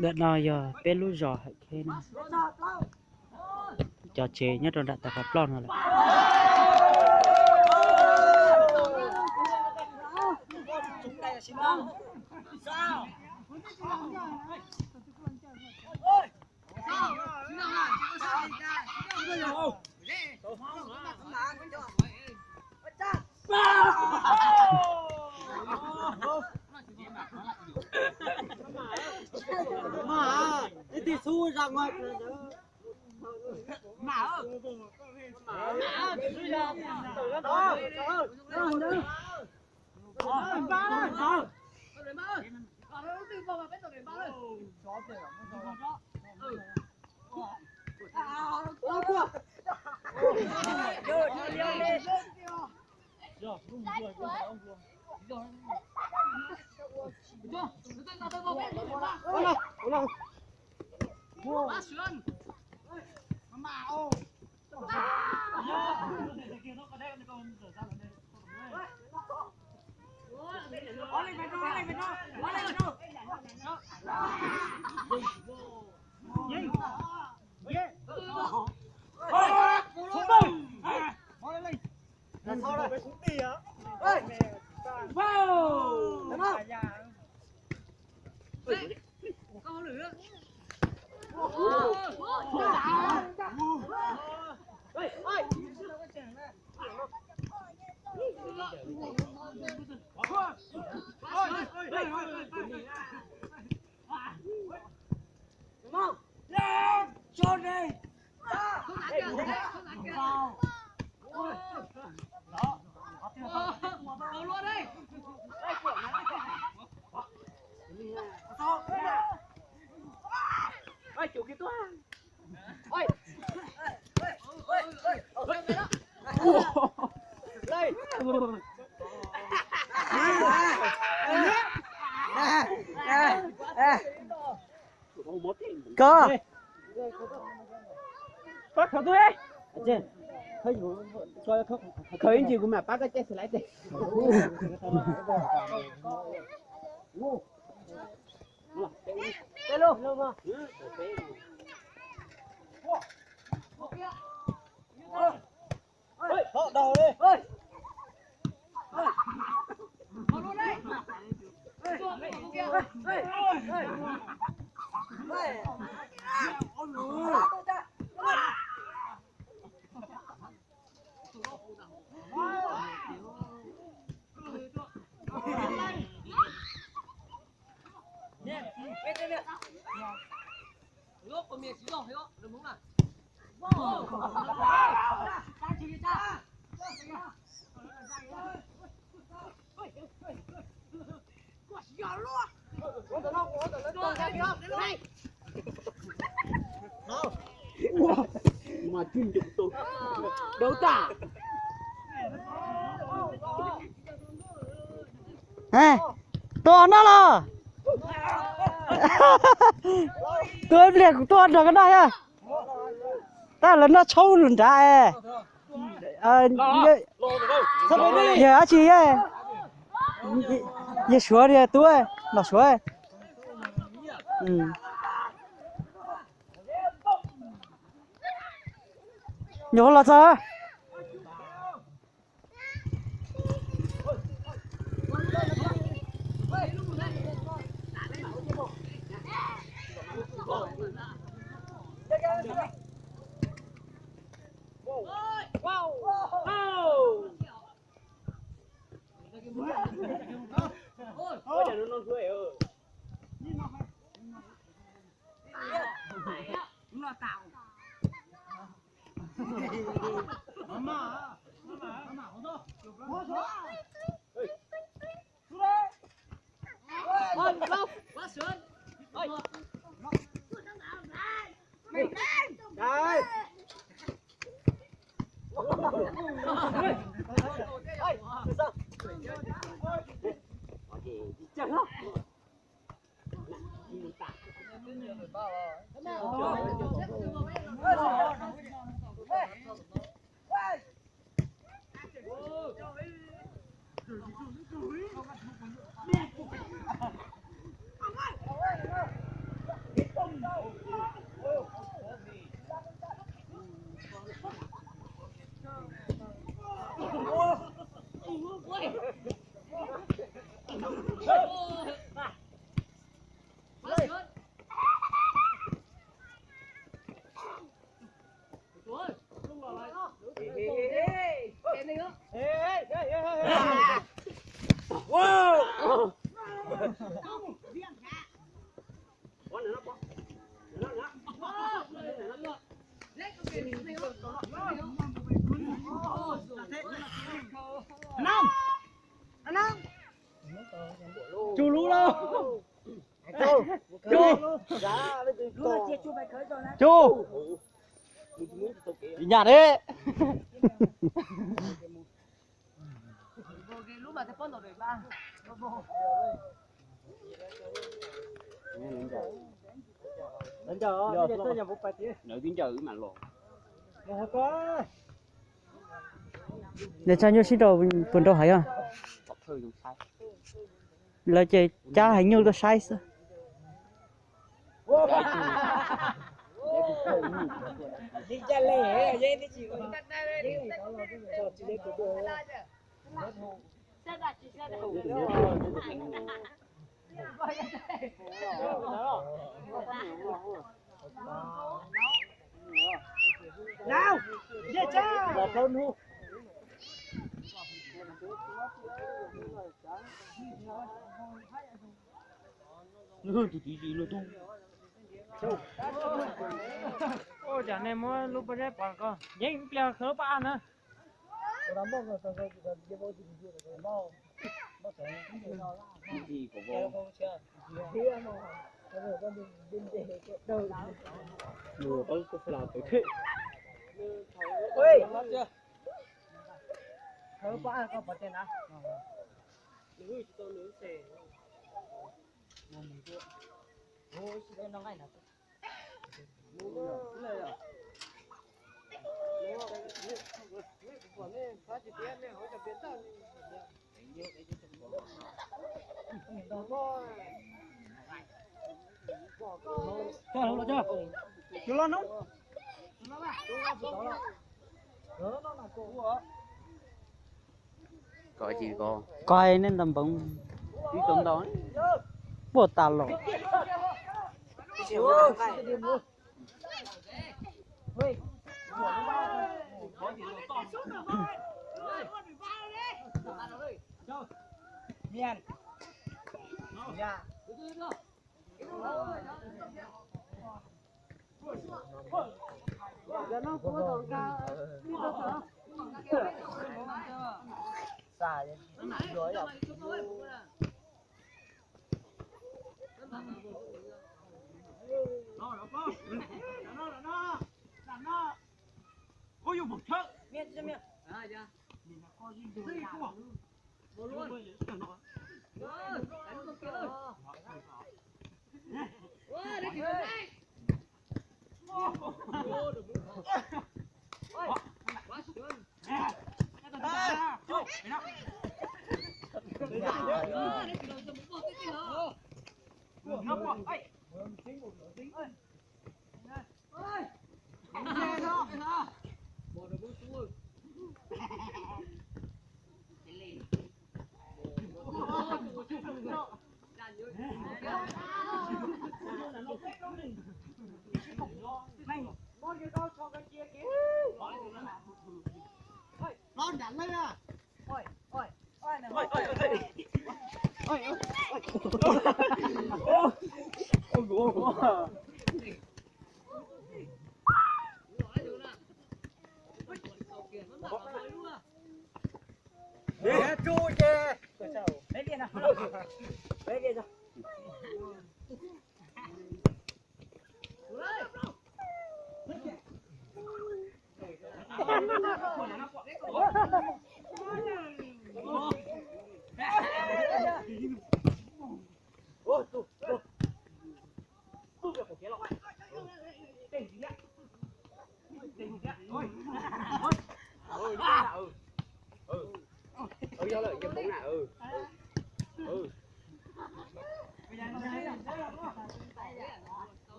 Ntawm no yog peb lub zos Hawm Kheb na. Cov tsev nyob rau nram Tav Qab Ploj no lawm. Koj, khawv ib ntsis kuv mam pab koj caij xis laib tes. Tua no los? Tua ib pliag kuv tua nrog koj noj thiab. Tab lawv noj tshauv nrad. Yog dab tsi? Yog Suav, Tub, los Suav. Nyuam qhuav los txog. Tsu lub lauj. Tsu. Tsu. Nyam de. Lawv twb ncaws wb mam los. Lawv tso nyuaj sib nraus puas nraus heev os. Lawv ces cab heev nyuj tuaj saib xwb. Ua cas nej muab lub pob zeb pov ko, yeej ib pliag khawb lub paj na. Koj tsis koj, koj nej nta npoov, ib tau ntau, puaj tas los.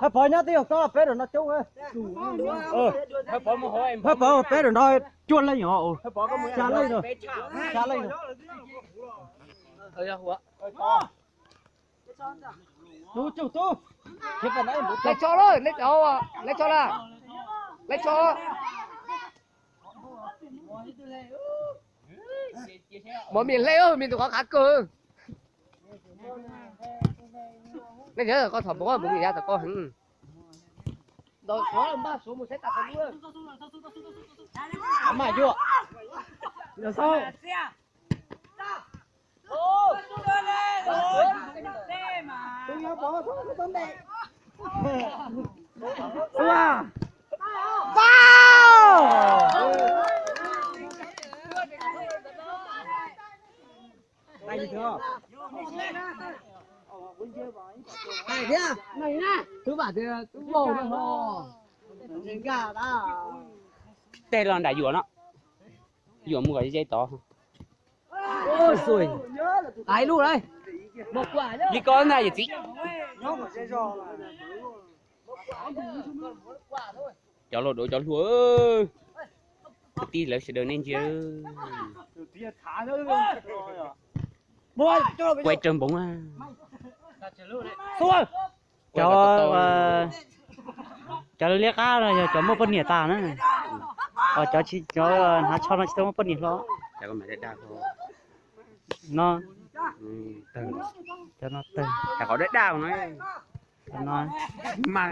Hais pov nyob twj ywm, koj peb rau no coob. Hais pov peb rau no cuaj leej os. Xya leej no, xya leej no. Tub tsuj tub. Lawv tso lawm, lawv tso, lawv tso lawm, lawv tso. Mov mis hle, mis tus qhov qhav kawg. Nej nyob koj thom pov, mus yav tom koj heev. Mas yuav. Hais thiab, twb vam tias twb vau no. Tej los nram yuam no, yuam mus kom ze tod. Ib lub, li ko ntag yawm txiv. Cov laus dua cov hluas, kwv tij lawv sawv daws nej ntsia. Quaj raug npoov. Cov, cov liab qab no yog cov muaj poj niam tas na. Cov tsis, cov hnav tsho no tsis tau muaj poj niam hlo. No, cov no tawg. Cov no mas